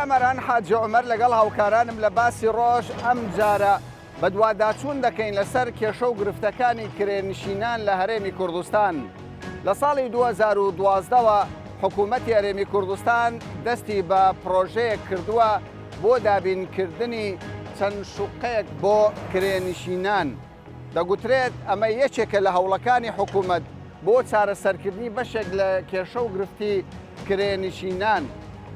کامەران حاجی عومەر لەگەڵ هاوکارانم لە باسی ڕۆژ ئەمجارە بەدواداچوون دەکەین لەسەر کێشە و گرفتەکانی کرێنشینان لە هەرێمی کوردستان. لە ساڵی 2012 وە حکوومەتی هەرێمی کوردستان دەستی بە پڕۆژەیەک کردووە بۆ دابینکردنی چەند شوقەیەک بۆ کرێنشینان. دەگوترێت ئەمە یەکێکە لە هەوڵەکانی حکوومەت بۆ چارەسەرکردنی بەشێک لە کێشە و گرفتی کرێنشینان.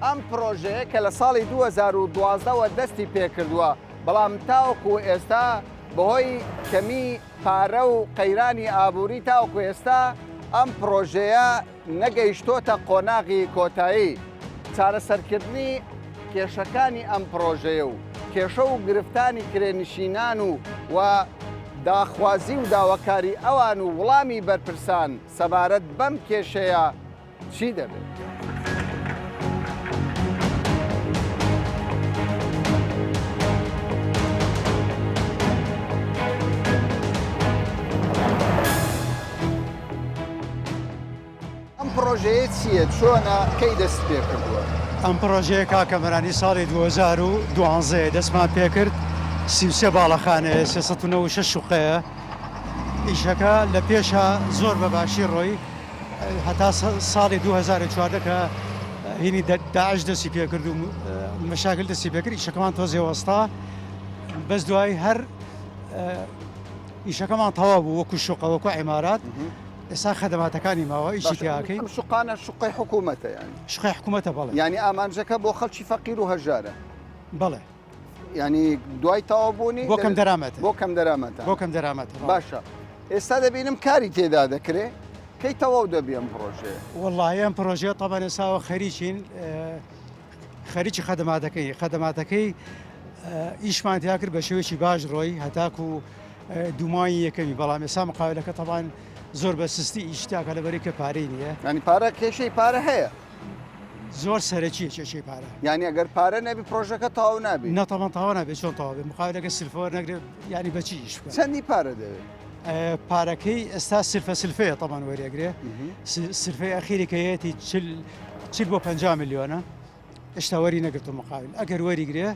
ئەم پڕۆژەیە کە لە ساڵی 2012 وە دەستی پێکردووە، بەڵام تاوەکو ئێستا بەهۆی کەمی پارە و قەیرانی ئابووری تاوەکو ئێستا ئەم پڕۆژەیە نەگەیشتۆتە قۆناغی کۆتایی. چارەسەرکردنی کێشەکانی ئەم پڕۆژەیە و کێشە و گرفتانی کرێنشینان و و داخوازی و داواکاری ئەوان و وڵامی بەرپرسان سەبارەت بەم کێشەیە چی دەبێت؟ ئەم پڕۆژەیە چییە؟ چۆنە؟ کەی دەست پێ کردووە؟ ئەم پڕۆژەیە کاک کەمەرانی ساڵی 2012 دەستمان پێکرد، 33 باڵەخانەیە، 396 شوقەیە. ئیشەکە لە پێشا زۆر بە باشی ڕۆی هەتا ساڵی 2014 کە هینی داعش دەستی پێکرد و مەشاکل دەستی پێکرد ئیشەکەمان تۆزێ وەستا بەس دوای هەر ئیشەکەمان تەواو بوو وەکو شوقە وەکو عیمارات ئێستا خەدەماتەکانی ماوە ئیشی تیاکەین. ئەم شوقانە شوقەی حکوومەتە یانی؟ شوقەی حکوومەتە بەڵێ. یانی ئامانجەکە بۆ خەڵکی فەقیر و هەژارە؟ بەڵێ. یانی دوای تەواو بوونی بۆ کەم دەرامەتە. بۆ کەم دەرامەتە. بۆ کەم دەرامەتە. باشە ئێستا دەبینم کاری تێدا دەکرێ کەی تەواو دەبی ئەم پڕۆژەیە؟ وەڵاهی ئەم پڕۆژەیە تەبعەن ئێستاوە خەریکین خەریکی خەدەماتەکەی خەدەماتەکەی ئیشمان تیا کرد بە شێوەیەکی باش ڕۆی هەتاکو دوومانی یەکەمی بەڵام ئێستا مقاولەکە تەبان زۆر بە سستی ئیش تاکە لەبەری کە پارەی نییە ینی پارە کێشەی پارە هەیە زۆر سەرەکیە کێشەی پارە یعنی ئەگەر پارە نەبی پرۆژەکە تەواو نابی نەتەمان تەواو نابێت چۆن تەواو بێت مقاولەکە سلفەوە نەگرێت ینی بەچی ئیش بکات چەندی پارە دەوێت پارەکەی ئێستا سلفە سلفەیە تەمان وەریەگرێ سلفەی ئەخیری کە یەتی چل بۆ 50 ملیۆنە هێشتا وەری نەگرتو مقاول ئەگەر وەریگرێ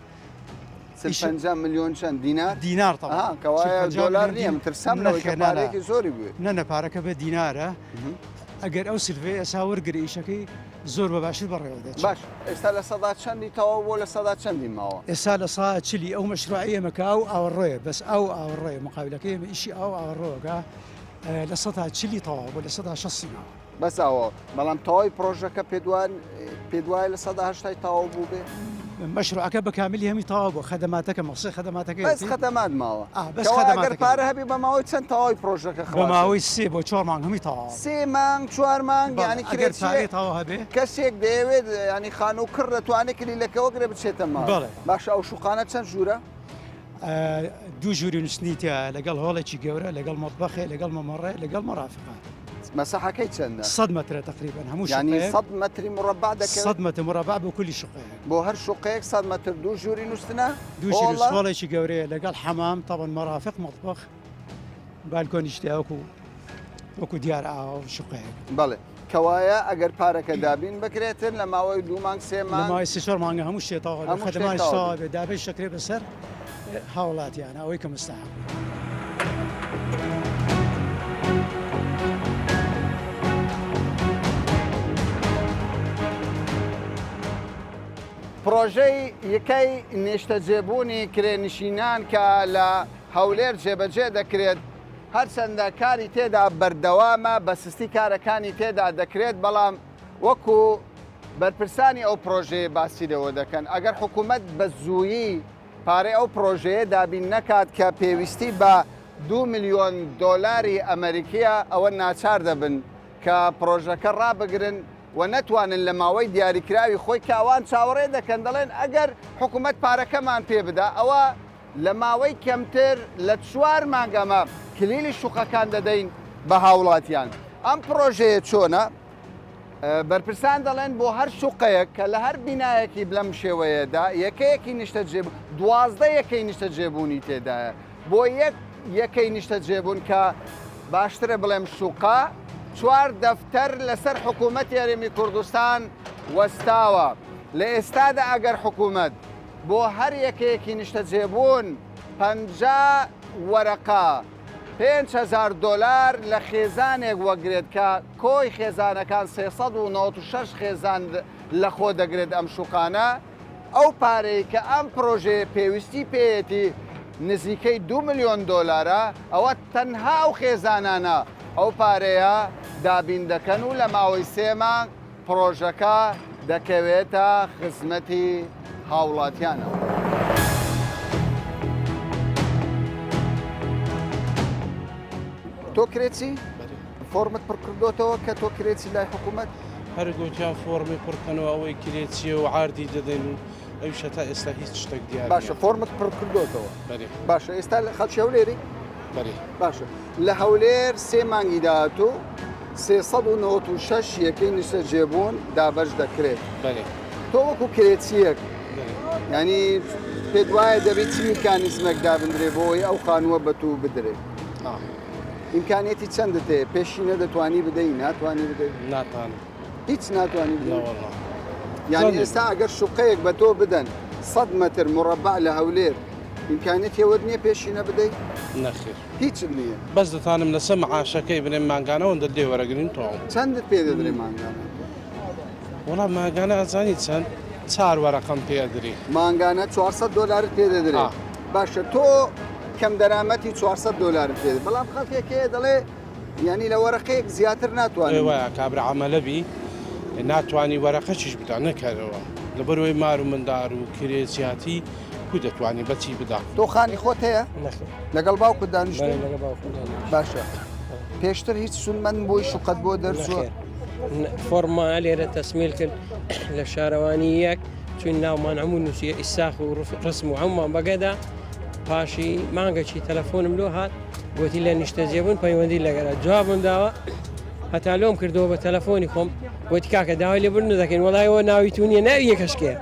50 ملیۆن چەند دینار دینار طبعا کەوایە دۆلار نییە ترسام لەوەی کە پارەیەکی زۆری بوێ نە نە پارەکە بە دینارە ئەگەر ئەو سلفەی ئێستا وەرگرێ ئیشەکەی زۆر بە باشتر بەڕێوە دەچێت. باش ئێستا لە سەدا چەندی تەواو بووە لە سەدا چەندی ماوە؟ ئێستا لە سا چلی ئەو مەشروعەی ئێمە کە ئاو ئاوەڕۆیە بەس ئاو ئاوەڕۆیە مقاولەکەی ئێمە ئیشی ئاو ئاوەڕۆکە لە سەدا چلی تەواو بووە لە سەدا شەستی ماوە. بەس ئەوە بەڵام تەواوی پڕۆژەکە پێت وایە لە سەدا هەشتای تەواو بوو بێ؟ مەشروعەکە بە کاملی هەمی تەواو بوو خەدەماتەکە مەخصی خەدەماتەکەی بەس خەدەمات ماوە بەس خەدەماتەکە پارە هەبی بە ماوەی چەند تەواوی پڕۆژەکە خڵاس بە ماوەی سێ بۆ چوار مانگ هەمی تەواو سێ مانگ چوار مانگ یانی ئەگەر پارەی تەواو هەبێ کەسێک دەیەوێت ینی خانوو کڕ دەتوانێت کلیلەکە وەگرە بچێتە ماڵ باشە ئەو شوقانە چەند ژوورە؟ دوو ژووری نووسنی تیایە لەگەڵ هۆڵێکی گەورە لەگەڵ مەتبەخێ لەگەڵ مەمەڕێ لەگەڵ مەرافقات. مەساحەکەی چەندە؟ سەد مەترە تەقریبەن هەموو یانی شوقەیەک سەد مەتری مڕەبع دەکەوێت؟ سەد مەتر مڕەبع بۆ کولی شوقەیەک. بۆ هەر شوقەیەک سەد مەتر دوو ژووری نووستنە؟ دوو ژووری هۆڵە؟ هۆڵێکی گەورەیە لەگەڵ حەمام تەبعەن مەرافق مەتبەخ بالکۆنیش تیا وەکو وەکو دیار ئاوا شوقەیەک. بەڵێ کەوایە ئەگەر پارەکە دابین بکرێتن لە ماوەی دوو مانگ سێ مانگ لە ماوەی سێ چوار مانگە هەموو شتێ تەواو بێت خەدەماتیش تەواو بێت دابەش دەکرێت بەسەر هاوڵاتیانە ئەوەی کە مستەحەق. پڕۆژەی یەکەی نیشتەجێبوونی کرێنشینان کە لە هەولێر جێبەجێ دەکرێت، هەرچەندە کاری تێدا بەردەوامە، بە سستی کارەکانی تێدا دەکرێت، بەڵام وەکو بەرپرسانی ئەو پڕۆژەیە باسی لێوە دەکەن، ئەگەر حکومەت بە زوویی پارەی ئەو پڕۆژەیە دابین نەکات کە پێویستی بە دوو ملیۆن دۆلاری ئەمەریکییە، ئەوە ناچار دەبن کە پڕۆژەکە ڕابگرن و نەتوانن لە ماوەی دیاریکراوی خۆی کە ئەوان چاوەڕێ دەکەن، دەڵێن ئەگەر حکومەت پارەکەمان پێ بدا ئەوە لە ماوەی کەمتر لە چوار مانگ ئەمە کلیلی شوقەکان دەدەین بە هاوڵاتیان. ئەم پڕۆژەیە چۆنە؟ بەرپرسان دەڵێن بۆ هەر شوقەیەک کە لە هەر بینایەکی لەم شێوەیەدا یەکەیەکی نیشتەجێ 12 یەکەی نیشتەجێبوونی تێدایە بۆ یەک یەکەی نیشتەجێبوون کە باشترە بڵێم شوقە چوار دەفتەر لەسەر حکوومەتی هەرێمی کوردستان وەستاوە. لە ئێستادا ئەگەر حکوومەت بۆ هەر یەکەیەکی نیشتەجێبوون 50 وەرەقە 5000 دۆلار لە خێزانێک وەگرێت کە کۆی خێزانەکان 396 خێزان لەخۆ دەگرێت ئەم شوقانە، ئەو پارەی کە ئەم پرۆژەیە پێویستی پێیەتی نزیکەی دوو ملیۆن دۆلارە، ئەوە تەنها ئەو خێزانانە ئەو پارەیە دابین دەکەن و لە ماوەی سێ مانگ پرۆژەکە دەکەوێتە خزمەتی هاوڵاتیانەوە. تۆ کرێچی؟ فۆرمت پڕکردۆتەوە کە تۆ کرێچی لای حکوومەت؟ هەر گوتیان فۆڕمی پڕ کەنەوە ئەوەی کرێ چییە و عاردی دەدەین و ئەویش هەتا ئێستا هیچ شتێک دیار باشە نییە. فۆرمت پڕ کردۆتەوە؟ بەرێ. باشە ئێستا لە خەڵکی هەولێری؟ بەرێ. باشە لە هەولێر سێ مانگی داهاتوو 396 یەکەی نیشتەجێبوون دابەش دەکرێت. بەرێ. تۆ وەکو کرێچییەک بەرێ. یانی پێت وایە دەبێت چ میکانیزمێک دابندرێ بۆ ئەوەی ئەو خانووە بە توو بدرێ؟ ئا. ئیمکانیەتی چەندت هەیە پێشینە دەتوانی بدەی ناتوانی بدەی؟ ناتوانم. هیچ ناتوانی بدەی؟ نەوەڵا. یعنی ئێستا ئەگەر شوقەیەک بە تۆ بدەن 100 متر مربع لە هەولێر ئیمکانیەتی ئەوەت نییە پێشینە بدەی؟ نەخێر. هیچت نییە؟ بەس دەتوانم لەسەر معاشەکەی بنێم مانگانە ئەوەندە لێ وەرەگرین تەواو. چەندت پێ دەدرێ مانگانە؟ وەڵا مانگانە ئەزانی چەند؟ چار وەرەقەم پێ ئەدرێ. مانگانە 400 دۆلارت پێ دەدرێ. ئا. باشە تۆ کەم دەرامەتی 400 دۆلارت پێ بەڵام خەڵکێک هەیە دەڵێ یعنی لە وەرەقەیەک زیاتر ناتوانم. وایە کابرا عەمەلە بی ناتوانی وەرەقەکیش بدا نەکەرەوە لەبەرئەوەی مار و مندار و کرێ زیاتی کو دەتوانی بەچی بدا. تۆ خانی خۆت هەیە؟ نەخێر. لەگەڵ باوکت دانیشتووی؟ بەڵێ لەگەڵ باوکم دانیشتووم. باشە پێشتر هیچ سوودمەند بووی شوقەت بۆ دەرچووە؟ نەخێر فۆڕممان لێرە تەسمیل کرد لە شارەوانی یەک چوین ناومان هەموو نووسیە ئیساخ و ڕسم و هەمومان بەگەدا پاشی مانگەکی تەلەفۆنم لۆ هات گوتی لە نیشتەجێبوون پەیوەندی لەگەرا جوابم داوە هەتا لۆم کردەوە بە تەلەفۆنی خۆم گوتی کاکە داوای لێبوردن دەکەین وەڵایەوە ناوی تو نییە ناوی یەکەشکەیە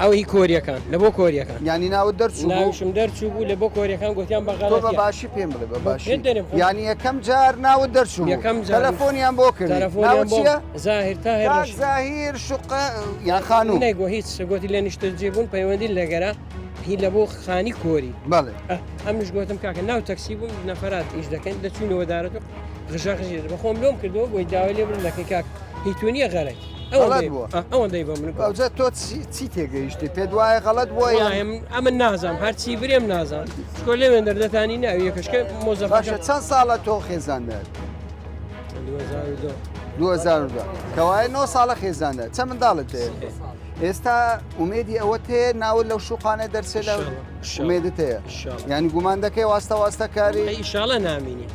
ئەو هی کۆریەکان لە بۆ کۆریەکان یانی ناوت دەرچوو بوو؟ ناویشم دەرچوو بوو لە بۆ کۆریەکان گوتیان بە تۆ بە غەڵەتیە باشی پێم بڵێ بە باشی پێت دەرێم خۆ. یانی یەکەم جار ناوت دەرچوو بوو یەکەم جار تەلەفۆنیان بۆ کردی تەلەفۆنیان ناوت بۆ چییە؟ زاهیر تاهیر کاک ڕەشید. زاهیر شوقە یان خانوو نەیگۆ هیچ گوتی لە نیشتەجێ بوون پەیوەندی لەگەرا هی لە بۆ خانی کۆری بەڵێ ئە، ئەمنیش گوتم کاکە ناو تەکسی بووم نەفەرات ئیش دەکەین دەچوینەوە دارەت و غژە غژی بەخۆم لۆم کردەوە بۆی داوای لێ بردن دەکەین کاک هی تو نییە غەرەت غەڵەت بووە. ئەوەندەی بە من گوت. ئەوجا تۆ چی چی تێگەیشتی پێت وایە غەڵەت بووە یان وەڵای ئەمن نازانم هەرچی برێم نازانم چکۆ لەوێن دەردەتانی ناوی یەکەشکە مۆزەفەکە باشە چەند ساڵە تۆ خێزاندار 2002 2002 کەوایە 9 ساڵە خێزاندار چەند منداڵت هەیە ئێستا ئومێدی ئەوەت هەیە ناوت لەو شوقانە دەرچێ لە ئومێدت هەیە یانی گومان دەکەی واستە واستە کاری ئیشاڵە نامینی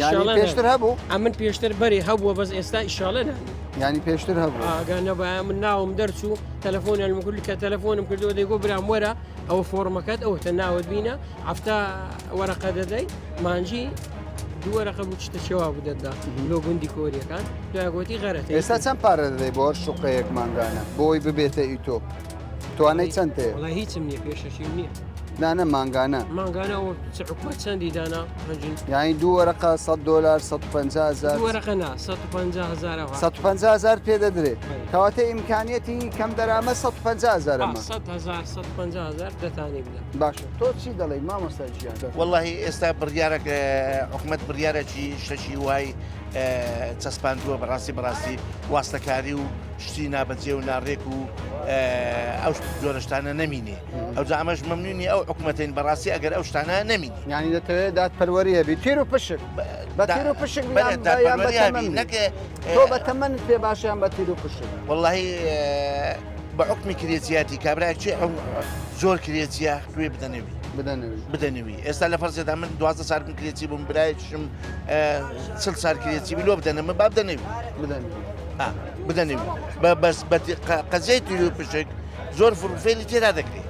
یانی پێشتر هەبوو ئەمن پێشتر بەری هەبووە بەس ئێستا ئیشاڵە نامینی یانی پێشتر هەبوو ئاگا نەبایە من ناوم دەرچوو تەلەفۆنیان کرد کە تەلەفۆنم کردەوە دەیگۆ برام وەرە ئەوە فۆرمەکەت ئەوە تە ناوت بینە هەفتا وەرەقە دەدەی مانجی دوو وەرەقە بوو چتە چێوا بوو دەدا لۆ گوندی کۆریەکان دوای گۆتی غەرەتە ئێستا چەند پارە دەدەی بۆ هەر شوقەیەک مانگانە بۆی ببێتە ئی تۆ توانای چەند هەیە وەڵا هیچم نییە پێشەکیم نییە نانە مانگانە مانگانە ئەوە چ حکومەت چەندی دانا پەنجین یانی دوو وەرەقە 100 دۆلار 150 هزار دوو وەرەقە نا 150 هزار ئەوها 150 هزار پێ دەدرێ کەواتە ئیمکانیەتی کەم دەرامە 150 هزار ئەمە 100 هزار 150 هزار دەتانی بدە باشە تۆ چی دەڵێی مامۆستا گیان؟ وەڵاهی ئێستا بڕیارەک حکومەت بڕیارێکی شتەکی وای چەسپاندووە بەڕاستی بەڕاستی واستەکاری و شتی نابەجێ و ناڕێک و ئەو جۆرە شتانە نەمینێ ئەوجا ئەمەش مەمنونی ئەو حکومەتین بەڕاستی ئەگەر ئەو شتانە نەمینی یانی دەتەوێت دادپەروەری هەبی تیر و پشک بە تیر و پشک بەڵێ دادپەروەری هەبی نەک تۆ بە تەمەنت پێ باشە یان بە تیر و پشک؟ وەڵاهی بە حوکمی کرێچیاتی کابرایەک چێ زۆر کرێچیە کوێ بدەنەوی بدەنەوی بدەنەوی ئێستا لە فەرزێدا من دوازدە سال بم کرێچی بووم برایشم چل سال کرێچی بی لۆ بدەنە من با بدەنەوی بدەنەوی بدەنەوی بە بەس بە قەزیەی تیر و پشک زۆر فڕوفێلی تێدا دەکرێت.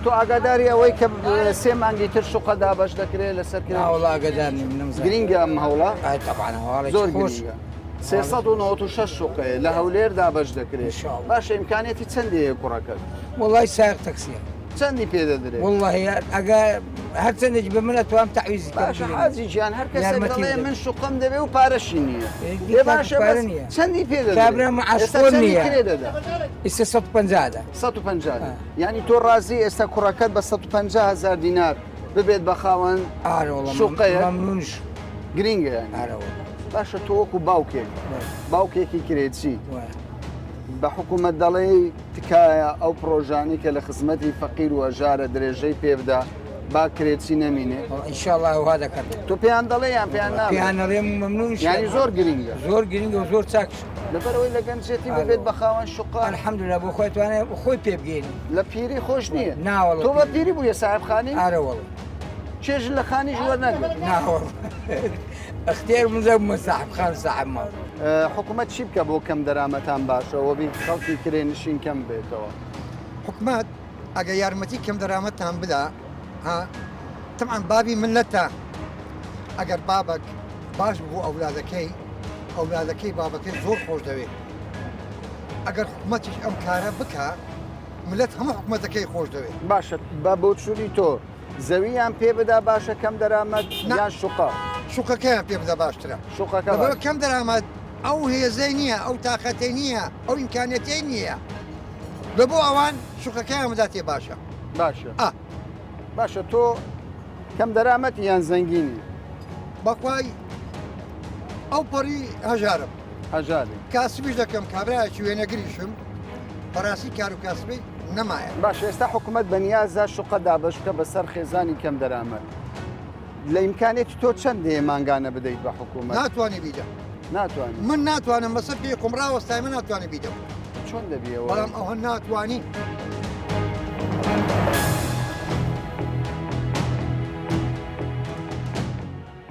تۆ ئاگاداری ئەوەی کە سێ مانگی تر شوقە دابەش دەکرێت لەسەر کرێ؟ نا وەڵا ئاگادار نیم نەمزانی. گرینگە ئەم هەوڵە؟ ئای تەبعەن هەواڵێکی زۆر خۆش. گرینگە. 396 شوقەیە لە هەولێر دابەش دەکرێت. إن شاء الله. باشە ئیمکانیەتی چەندی هەیە کوڕەکەت؟ وەڵای سایق تەکسیە. چەندی پێ دەدرێت؟ وەڵی ئەگە هەرچەندێکی بە من ئەتوام تەعویزی کەم باشە حاجی گیان هەر کەسێک یارمەتی دەڵێ بدەن. من شوقەم دەوێ و پارەشی نییە ئێ، ئێ باشە پارە بەس نییە. چەندی پێ دەدرێ؟ کابرا معاش ئێستا خۆر چەندی نییە. کرێ دەدا؟ ئیستا 150 دا 150 یعنی تۆ ڕازی ئێستا کوڕەکەت بە 150 هەزار دینار ببێت بە خاوەن ئارە وەڵا شوقەیە؟ مەمنونش گرینگە یعنی ئارە وەڵا باشە تۆ وەکو باوکێک باوکێکی کرێچی وایە. بە حکوومەت دەڵێی تکایە ئەو پڕۆژانەی کە لە خزمەتی فەقیر و هەژارە درێژەی پێ بدە با کرێچی نەمینێ. ان شاء الله وا دەکەن. تۆ پێیان دەڵێ یان پێیان ناڵێ؟ پێیان ئەڵێم مەمنونیش. یانی زۆر گرینگە. زۆر گرینگە و زۆر چاکیشە. لەبەرئەوەی لە گەنجێتی ببێت بە خاوەن شوقە. الحمدللە بۆ خۆی توانێ خۆی پێ بگەینی. لە پیری خۆش نییە. نا وەڵا. تۆ بە پیری بوویە ساحێب خانی؟ ئارە وەڵا. چێژ لە خانیش وەرنەگرت؟ نا وەڵا. ئەختیار من زەبوومە ساحب خان ساحب ماڵ. حکومەت چی بکە بۆ کەم دەرامەتان باشە وەبی خەڵکی کرێ نشین کەم بێتەوە؟ حکومەت ئەگە یارمەتی کەم دەرامەتان بدا ها تەبعەن بابی ملەتە ئەگەر بابەک باش بوو ئەولادەکەی ئەولادەکەی بابەکەی زۆر خۆش دەوێت ئەگەر حکومەتیش ئەم کارە بکە ملت هەموو حکومەتەکەی خۆش دەوێت. باشە بە بۆچونی تۆ زەوییان پێ بدا باشە کەم دەرامەت یان شوقە؟ شوقەکەیان پێ بدە باشترە. شوقەکە لەبەر کەم دەرامەت ئەو هێزەی نییە ئەو تاقەتەی نییە ئەو ئیمکانیەتەی نییە لە بۆ ئەوان شوقەکەیان بداتێ باشە. باشە باشە تۆ کەم دەرامەتی یان زەنگینی؟ بەخوای ئەو پەڕی هەژارم. هەژاری. کاسبیش دەکەم کابرایەکی وێنەگریشم بەڕاستی کار و کاسبی نەمایە. باشە ئێستا حکومەت بەنیازە شوقە دابەش بکە بەسەر خێزانی کەم دەرامەت لە ئیمکانێتی تۆ چەند دەیە مانگانە بدەیت بە حکومەت؟ ناتوانێ بیدەم. ناتوانانی. من ناتوانم بەسەر پێی خۆم ڕاوەستای من ناتوانێ بیدەم. چۆن دەبیەوە؟ بەڵام ئەوە ناتوانین.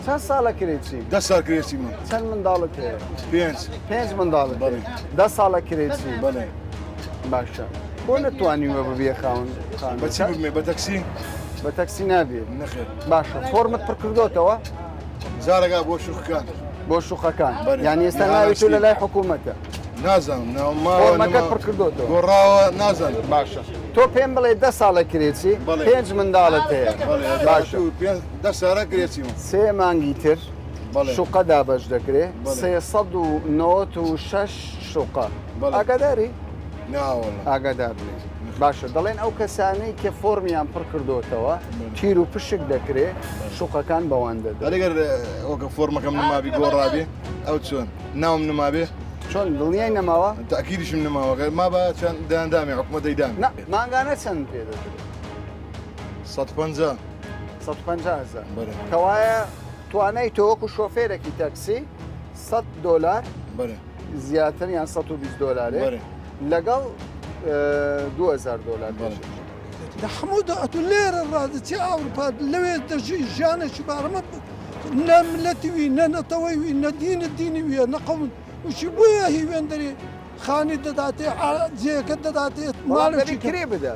چەند ساڵە کرێچی؟ دە ساڵ کرێچی من. چەند منداڵت هەیە؟ پێنج. پێنج منداڵت بەڵێ. دە ساڵە کرێچی؟ بەڵێ. باشە بۆ نەتوانیوە ببیە خاوەن خانوو؟ بە چی ببمێ بە تەکسی؟ بە تەکسی نابێت. نەخێر. باشە فۆرمت پڕ کردۆتەوە؟ جارەکە بۆ شوقەکان. بۆ شوقەکان. بەڵێ. یانی ئێستا ناوی تۆ لە لای حکوومەتە. نازانم ناوم ماوە فۆرمەکەت پڕ کردۆتەوە؟ گۆڕاوە نازانم. باشە تۆ پێم بڵێ دە ساڵە کرێچی؟ بەڵێ. پێنج منداڵت هەیە. بەڵێ باشە. دە سارە کرێچیم. سێ مانگی تر شوقە دابەش دەکرێ 396 شوقە ئاگاداری؟ ئاگادار نیت باشە دەڵێن ئەو کەسانەی کە فۆرمیان پڕ کردوتەوە تیر و پشک دەکرێ شوقەکان بەوان دەدەن. ئەگەر وەکە فۆرمەکەم نمابی گۆڕابێ ئەو چۆن ناوم نمابێ؟ چۆن دڵنیای نەماوە؟ تاکیدیشم نەماوە گەر مابا چەند دەیاندامێ حکومەت دەیدامێ. نا مانگانە چەند پێ دەدرێ؟ 150. 150 هەزار. کەوایە توانای تۆ وەکو شۆفێرێکی تەکسی 100 دۆلار زیاتر یان 120 دۆلارێ لەگەڵ 2000 دۆلار پێشکەش. لە هەموو داهاتوو لێرە ڕادەچی ئەوروپا لەوێ دەژی ژیانێکی بارمە نە ملەتی وی نە نەتەوەی وی نە دینە دینی ویە نە قەوم وشی بۆیە هیوێن دەرێ خانی دەداتێ جێیەکە دەداتێ ماڵێکی کرێ بدە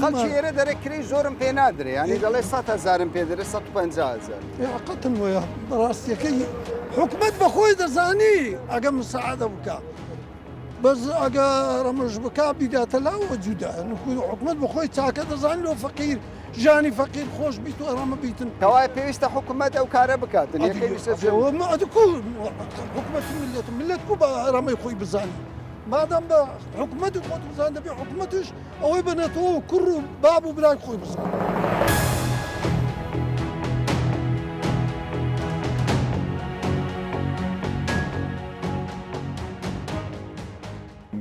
خەڵکی ئێرە دەرێ کرێی زۆرم پێ نادرێ یانی دەڵێ 100 هەزارم پێ دەرێ 150 هەزار قەتم وەیە بەڕاستیەکەی حکومەت بەخۆی دەزانی ئەگە مساعدە بکە بەس ئەگە ڕەمەش بکا بیداتە لاوە جودا حکومەت بەخۆی چاکە دەزانی لۆ فەقیر ژانی فەقیر خۆش بیت و ئەرامە بیتن. کەوایە پێویستە حکومەت ئەو کارە بکات یەکەی ویستە کو حکومەتی ملت ملت کو بە ئەرامەی خۆی بزانانی مادام بە حکومەتی خۆت بزان دەبێ حکومەتش ئەوەی بنێتەوە و کوڕ و باب و برای خۆی بزان.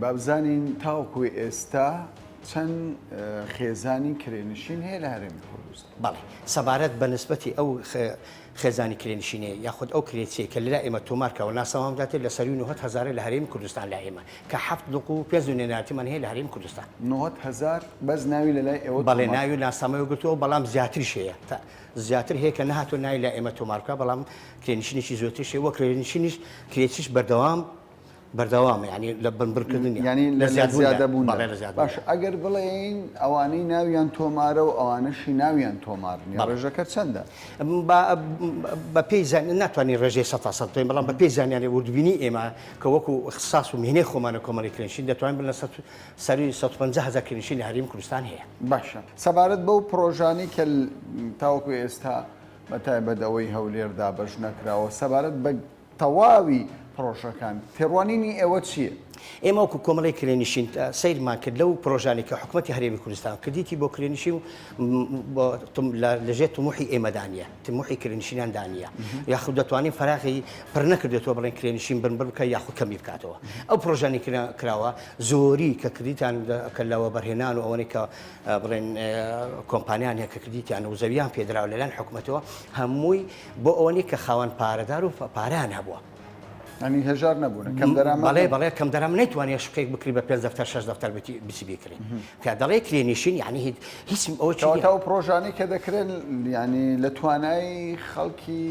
با بزانین تاوەکو ئێستا چەند خێزانی کرێنشین هەیە لە هەرێمی کوردستان؟ بەڵێ، سەبارەت بە نسبەتی ئەو خێزانی کرێنشینەیە یاخود ئەو کرێچیەی کە لەلای ئێمە تۆمار کراوە ناسنامەمان داتێ لە سەرووی 90 هەزارە لە هەرێمی کوردستان لای ئێمە کە حەفت لق و پێنج نوێنەرایەتیمان هەیە لە هەرێمی کوردستان. 90 هەزار بەس ناوی لەلای ئێوە بەڵێ تۆمار ناوی و ناسنامەی وەرگرتووە بەڵام زیاتریش هەیە تا زیاتر هەیە کە نەهاتووە ناوی لای ئێمە تۆمار بکا بەڵام کرێنشینێکی زۆرتریش هەیە وە کرێنشینیش کرێچیش بەردەوام. بەردەوامە یانی لە بنبڕکردن یانی لە زیادبوون بەڵێ لە زیادبوون باشە ئەگەر بڵێین ئەوانەی ناویان تۆمارە و ئەوانەشی ناویان تۆمار نیە ڕێژەکە چەندە؟ بە پێی زان ناتوانین ڕێژەی سەتا سەد بڵێین بەڵام بە پێی زانیاری وردبینی ئێمە کە وەکو اختصاص و میهنەی خۆمانە کۆمەڵی کرێنشین دەتوانین بڵێین سەروی 150 هەزار کرێنشین لە هەرێمی کوردستان هەیە. باشە سەبارەت بەو پڕۆژانەی کە تاوەکو ئێستا بە تایبەت ئەوەی هەولێر دابەش نەکراوە سەبارەت بە تەواوی پڕۆژەکان تێڕوانینی ئێوە چییە؟ ئێمە وەکو کۆمەڵەی کرێنشین سەیرمان کرد لەو پڕۆژانەی کە حکومەتی هەرێمی کوردستان کردیتی بۆ کرێنشین لەژێر تموحی ئێمەدا نییە، تموحی کرێنشیناندا نییە، یاخود دەتوانین فەراغی پڕ نەکردێتەوە بڵێن کرێنشین بنبڕ بکە یاخود کەمی بکاتەوە. ئەو پڕۆژانەی کراوە زۆری کە کردیتان کە لە وەبەرهێنان و ئەوەنەی کە بڵێن کۆمپانیان هەیە کە کردیتیان و زەویان پێدراوە لەلایەن حکومەتەوە هەمووی بۆ ئەوە نیە کە خاوەن پارەدار و پارەیان هەبووە. یانی هەژار نەبوونە، کەم دەرامەت بەڵێ بەڵێ کەم دەرامەت نەیتوانیە شوقەیەک بکری بە پێنج دەفتەر شەش دەفتەر بچی بیکری کە دەڵێ کرێنشین یانی هیچ هیچ ئەوە چی کەواتە ئەو پڕۆژانەی کە دەکرێن یانی لە توانای خەڵکی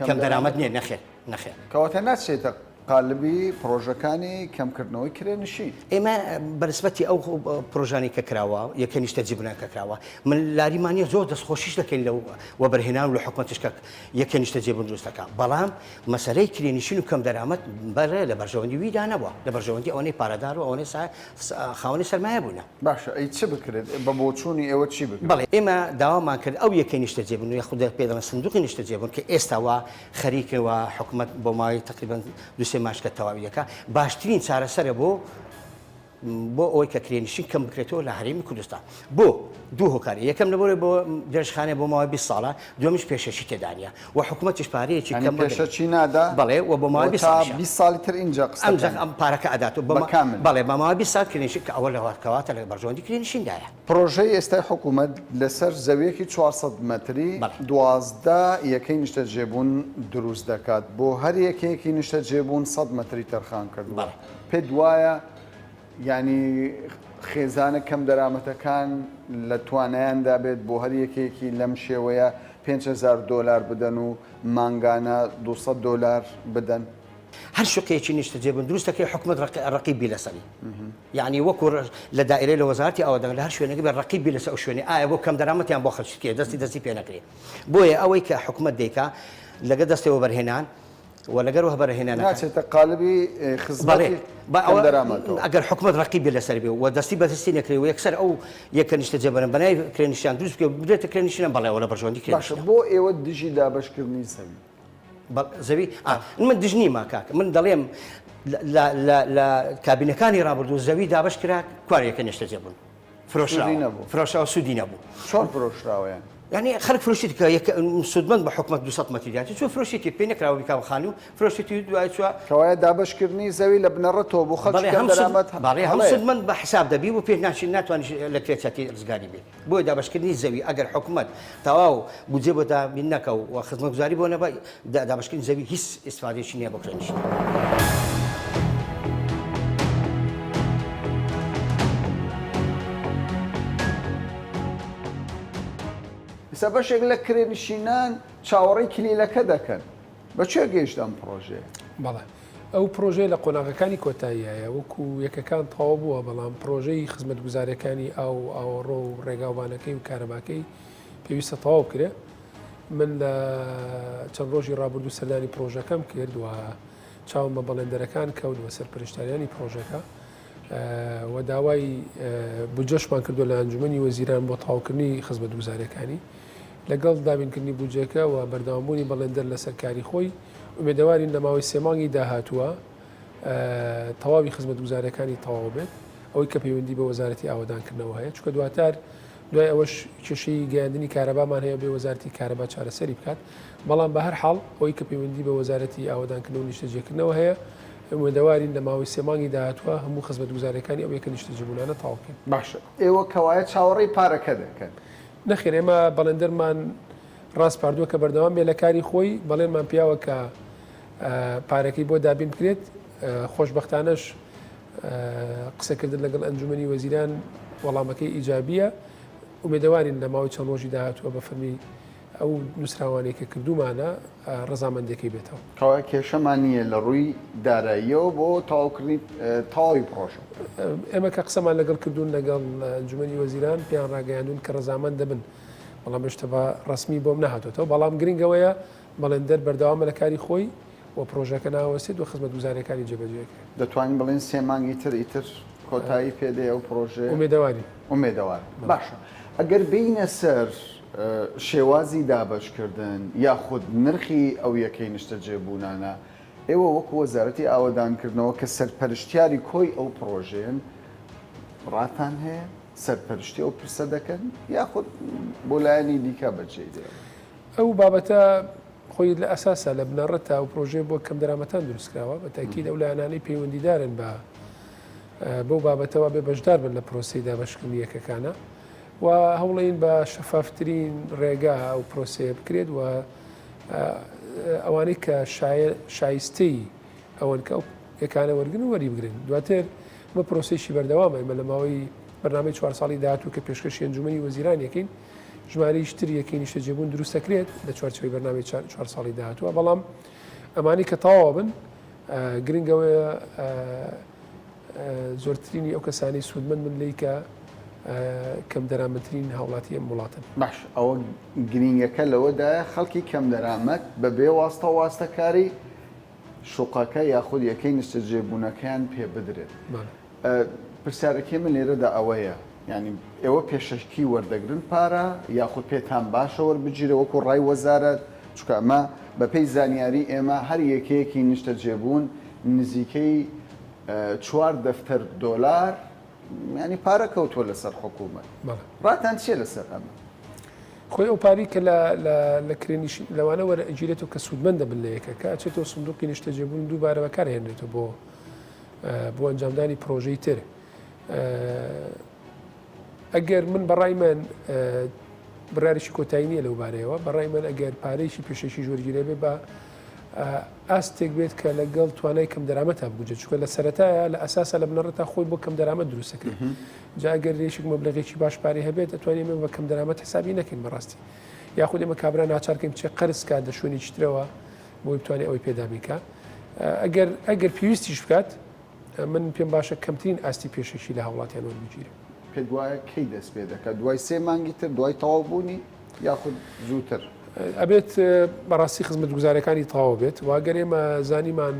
کەم دەرامەت نیە نەخێر نەخێر. کەواتە ناچێتە قالبی پڕۆژەکانی کەمکردنەوەی کرێنشین. ئێمە بە نسبەتی ئەو پڕۆژانەی کە کراوە، یەکە نیشتەجێبوونان کە کراوە، من لاریمان نییە زۆر دەستخۆشیش دەکەین لەو وەبەرهێنان و لە حکومەتیش کە یەکە نیشتەجێبوون دروست دەکا، بەڵام مەسەلەی کرێنشین و کەمدەرامەت بەڵێ لە بەرژەوەندی ویدا نەبووە، لە بەرژەوەندی ئەوانەی پارەدار و ئەوانەی خاوەنی سەرمایە بوونە. باشە ئەی چ بکرێت؟ بە بۆچوونی ئێوە چی بکرێت؟ بەڵێ ئێمە داوامان کرد ئەو یەکەی نیشتەجێبوون یاخود پێی دەڵێن سندوقی نیشتەجێبوون کە ئێستا وا خەریکە و حکومەت بۆ ماوەی تەقریبەن دوو سێ مانگە تەواوی دەکات، باشترین چارەسەرە بۆ بۆ ئەوەی کە کرێنشین کەم بکرێتەوە لە هەرێمی کوردستان بۆ دوو هۆکاری یەکەم لەبەرەوەی بۆ درێژخانەیە بۆ ماوەی 20 ساڵە دووەمیش پێشەکی تێدا نییە و حکومەتیش پارەیەکی یانی کەم وەردەگرێت. پێشەکی نادا بەڵێ و بۆ ماوەی و 20 تا ساڵیشە 20 ساڵی تر ئینجا ئەمجا قستەکان ئەم پارەکە ئەدات و بە بە کامل. بەڵێ بە ماوەی 20 ساڵ کرێنشین کە ئەوە لە کەواتە لە بەرژەوەندی کرێنشیندایە. پڕۆژەی ئێستای حکوومەت لەسەر زەوییەکی 400 مەتری 12 یەکەی نیشتەجێبوون دروست دەکات، بۆ هەر یەکەیەکی نیشتەجێبوون 100 مەتری تەرخان کردووە. پێت وایە یانی خێزانە کەمدەرامەتەکان لە توانایاندا بێت بۆ هەر یەکەیەکی لەم شێوەیە 5000 دۆلار بدەن و مانگانە 200 دۆلار بدەن؟ هەر شوقەیەکی نیشتەجێبوون دروست دەکرێت حکومەت ڕەقیب بی لەسەری یعنی وەکو لە دائرەی لە وەزارەتی ئاوەدان لە هەر شوێنێک بێ ڕەقیب بی لەسەر ئەو شوێنی ئایا بۆ کەم دەرامەتیان بۆ خەرج بکرێت دەستی دەستی پێ نەکرێت بۆیە ئەوەی کە حکومەت دەیکا لەگە دەستی وەبەرهێنان و لەگەر وەبەرهێنانەکان ناچێتە قالبی خزمەتی کەم دەرامەتەوە. ئەگەر حکومەت ڕەقیب بێ لەسەر بێ و دەستی بە دەستی نەکرێ و یەکسەر ئەو یەکە نیشتەجێبەرن بەناوی کرێنشیان دروست بکرێ و بدرێتە کرێنشینان بەڵێ ئەوە لە بەرژەوەندی باشە کرێنشینە. بۆ ئێوە دژی دابەشکردنی زەوی؟ زەوی من دژ نیمە کاکە من دەڵێم لە کابینەکانی ڕابردوو زەوی دابش کرا کوارەکە نیشتەجێ بوون فرۆشراوە فرۆشراوە سوودی نەبوو چۆن فرۆشراوەیان یعنی خەڵک فرۆشیت کە یەک سوودمەند بە حکومەت 200 مەتری داتی چۆن فرۆشیتی پێ نەکراوە بیکا بە خانوو فرۆشیتی دوای چوە کەوایە دابەشکردنی زەوی لە بنەڕەتەوە بۆ خەڵکی کەم دەرامەت بەڵێ هەم سوودمەند بە حساب دەبی و پێ ناچین ناتوانیش لە کرێچاتی ڕزگاری بێ بۆیە دابەشکردنی زەوی ئەگەر حکومەت تەواو بودجەی بۆ دابین نەکا و خزمەتگوزاری بۆ نەبا دابەشکردنی زەوی هیچ ئیستفادەیەکی نییە بۆ کرێنشین. ئێستا بەشێک لە کرێنشینان چاوەڕێی کلیلەکە دەکەن، بە کوێ گەیشت ئەم پڕۆژەیە؟ بەڵێ ئەو پرۆژەیە لە قۆناغەکانی کۆتاییایە، وەکو یەکەکان تەواو بووە، بەڵام پرۆژەی خزمەتگوزارییەکانی ئاو و ئاوەڕۆ و ڕێگاوبانەکەی و کارەباکەی پێویستە تەواو بکرێ. من لە چەند ڕۆژی ڕابردوو سەردانی پرۆژەکەم کرد و چاوم بە بەڵێندەرەکان کەوت و سەرپەرشتاریانی پرۆژەکە و داوای بودجەشمان کردووە لە ئەنجومەنی وەزیران بۆ تەواوکردنی خزمەتگوزارییەکانی. لەگەڵ دابینکردنی بودجەکە و بەردەوامبوونی بەڵێندەر لەسەر کاری خۆی، ئومێدەوارین لە ماوەی سێ مانگی داهاتووە تەواوی خزمەتگوزارییەکانی تەواو بێت، ئەوەی کە پەیوەندی بە وەزارەتی ئاوەدانکردنەوە هەیە، چونکە دواتر دوای ئەوەش کێشەی گەیاندنی کارەبامان هەیە بێ وەزارەتی کارەبا چارەسەری بکات، بەڵام بە هەر حاڵ ئەوەی کە پەیوەندی بە وەزارەتی ئاوەدانکردنەوە و نیشتەجێکردنەوە هەیە، ئومێدەوارین لە ماوەی سێ مانگی داهاتووە هەموو خزمەتگوزارییەکانی ئەو یەکە نیشتەجێبوونانە تەواو بکەین. باشە ئێوە کەوایە چاوەڕێی پارەکە دەکەن؟ نەخێر ئێمە بەڵێندەرمان ڕاسپاردووە کە بەردەوام بێت لە کاری خۆی، بەڵێنمان پیاوە کە پارەکەی بۆ دابین بکرێت، خۆشبەختانەش قسەکردن لەگەڵ ئەنجومەنی وەزیران وەڵامەکەی ئیجابییە، ئومێدەوارین لە ماوەی چەند ڕۆژی داهاتووە بە فەرمی. ئەو نووسراوانەی کە کردوومانە ڕەزامەندیەکەی بێتەوە. کەوایە کێشەمان نییە لە ڕووی داراییەوە بۆ تەواوکردنی تەواوی پڕۆژە؟ ئێمە کە قسەمان لەگەڵ کردوون لەگەڵ ئەنجومەنی وەزیران پێیان ڕاگەیاندوون کە ڕەزامەند دەبن، بەڵام هێشتا بە ڕەسمی بۆم نەهاتۆتەوە، بەڵام گرنگ ئەوەیە بەڵێندەر بەردەوامە لە کاری خۆی و پڕۆژەکە ناوەستێت و خزمەتگوزارییەکانی جێبەجێ ئەکرێت. دەتوانین بڵێین سێ مانگی تر ئیتر کۆتایی پێ دێ ئەو پڕۆژەیە؟ ئومێدەوارین. ئومێدەوارن. باشە ئەگەر بێینە سەر شێوازی دابەشکردن یاخود نرخی ئەو یەکەی نیشتەجێبوونانە، ئێوە وەکو وەزارەتی ئاوەدانکردنەوە کە سەرپەرشتیاری کۆی ئەو پڕۆژەیەن، ڕاتان هەیە سەرپەرشتی ئەو پرسە دەکەن یاخود بۆ لایەنی دیکە بەجێی دێڵن؟ ئەو بابەتە خۆی لە ئەساسا لە بنەڕەتا ئەو پرۆژەیە بۆ کەمدەرامەتان دروستکراوە، بە تاکید ئەو لایەنانەی پەیوەندیدارن بە بەو بابەتەوە بێ بەشدار بن لە پرۆسەی دابەشکردنی یەکەکانە و هەوڵین بە شەفافترین ڕێگا ئەو پرۆسەیە بکرێت و ئەوانەی کە شایستەی ئەوەن کە ئەو یەکانە وەرگن و وەری بگرن دواتر ئەمە پرۆسەیەکی بەردەوامە ئێمە لە ماوەی بەرنامەی چوار ساڵی داهاتوو کە پێشکەشی ئەنجومەنی وەزیران یەکەین ژمارەیش تر یەکەی نیشتەجێبوون دروست دەکرێت لە چوارچێوەی بەرنامەی چوار ساڵی داهاتووە بەڵام ئەمانەی کە تەواو بن گرنگەوەیە زۆرترینی ئەو کەسانەی سوودمەند بن لێی کە کەمدەرامەترین هاوڵاتی ئەم وڵاتەن. باش ئەوە گرینگەکە لەوەدایە خەڵکی کەمدەرامەت بە بێ واستە و واستەکاری شوقەکە یاخود یەکەی نیشتەجێبوونەکەیان پێ بدرێت. پرسیارەکەی من لێرەدا ئەوەیە یانی ئێوە پێشەکی وەردەگرن پارە یاخود پێتان باشە وەربگیرێ وەکو ڕای وەزارەت چونکە ئەمە بەپێی زانیاری ئێمە هەر یەکەیەکی نیشتەجێبوون نزیکەی چوار دەفتەر دۆلار ینی پارە کەوتووە لەسەر حکوومەت ڕاتان چییە لەسەر ئەمە؟ خۆی ئەو پارەی کە لە کرێنیش لەوانە وەرئەگیرێتەوە کە سوودمەند دەبن لە یەکەکە ئەچێتەوە سندوقی نیشتەجێبوون دووبارە بەکارهێنرێتەوە بۆ بۆ ئەنجامدانی پرۆژەی تر ئەگەر من بەڕای من بڕارێکی کۆتایی نییە لەو بارەیەوە بەڕای من ئەگەر پارەیەکی پێشێکی ژۆرگیرە بێ بە ئاستێک بێت کە لەگەڵ توانای کەم دەرامەتا بگونجێت چونکە لە سەرەتایە لە ئەساسا لە بنەڕەتا خۆی بۆ کەم دەرامەت دروست دەکرێت جا ئەگەر یەکێک مەبلەغێکی باش پارەی هەبێت ئەتوانین ئێمە بە کەم دەرامەت حسابی نەکەین بەڕاستی یاخود ئێمە کابرا ناچارکەین بچێت قەرز کات لە شوێنێکی ترەوە بۆی بتوانێت ئەوەی پێدابین کە ئەگەر ئەگەر پێویستیش بکات من پێم باشە کەمترین ئاستی پێشەکی لە هاوڵاتیان وەربگیرێ. پێت وایە کەی دەست پێ دەکات؟ دوای سێ مانگی تر دوای تەواو بوونی یاخود زووتر؟ ئەبێت بەڕاستی خزمەتگوزاریەکانی تەواو بێت و ئەگەر ئێمە زانیمان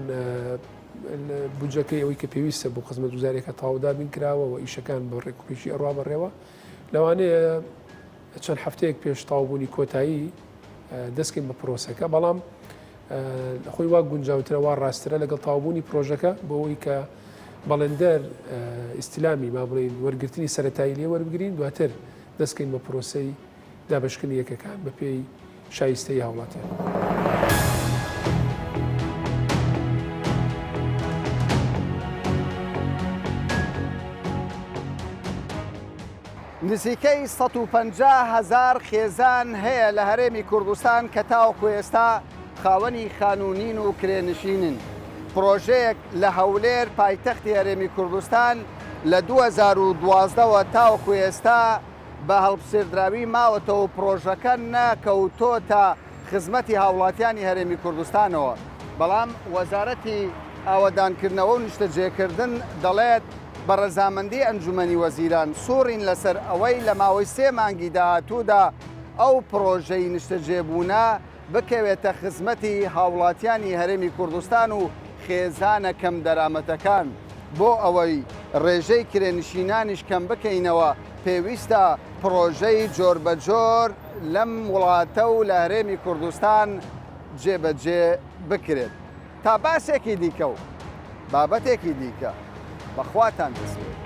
بودجەکەی ئەوەی کە پێویستە بۆ خزمەتگوزاریەکە تەواو دابین کراوە و ئیشەکان بە ڕێکوپێکی ئەڕوا بەڕێوە لەوانەیە چەند هەفتەیەک پێش تەواوبوونی کۆتایی دەستکەین بە پرۆسەکە بەڵام خۆی وا گونجاوترە وا ڕاستترە لەگەڵ تەواوبوونی پرۆژەکە بۆ ئەوەی کە بەڵێندەر ئیستلامی با بڵێین وەرگرتنی سەرەتایی لێ وەربگرین دواتر دەستکەین بە پرۆسەی دابەشکردنی یەکەکان بەپێی شایستەیی هاوڵاتیان. نزیکەی 150 هەزار خێزان هەیە لە هەرێمی کوردستان کە تاوەکو ئێستا خاوەنی خانوو نین و کرێنشینن. پرۆژەیەک لە هەولێر پایتەختی هەرێمی کوردستان لە 2012 وە تاوەکو ئێستا بە هەڵپسێردراوی ماوەتەوە و پرۆژەکە نەکەوتۆتە خزمەتی هاوڵاتیانی هەرێمی کوردستانەوە، بەڵام وەزارەتی ئاوەدانکردنەوە و نیشتەجێکردن دەڵێت، بە رەزامەندی ئەنجومەنی وەزیران سوڕین لەسەر ئەوەی لە ماوەی سێ مانگی داهاتوودا ئەو پڕۆژەی نیشتەجێبوونە بکەوێتە خزمەتی هاوڵاتیانی هەرێمی کوردستان و خێزانە کەمدەرامەتەکان، بۆ ئەوەی رێژەی کرێنشینانیش کەمبکەینەوە پێویستە پڕۆژەی جۆربەجۆر لەم وڵاتە و لە هەرێمی کوردستان جێبەجێ بکرێت. تا باسێکی دیکە و بابەتێکی دیکە بە خواتان دەسپێرم.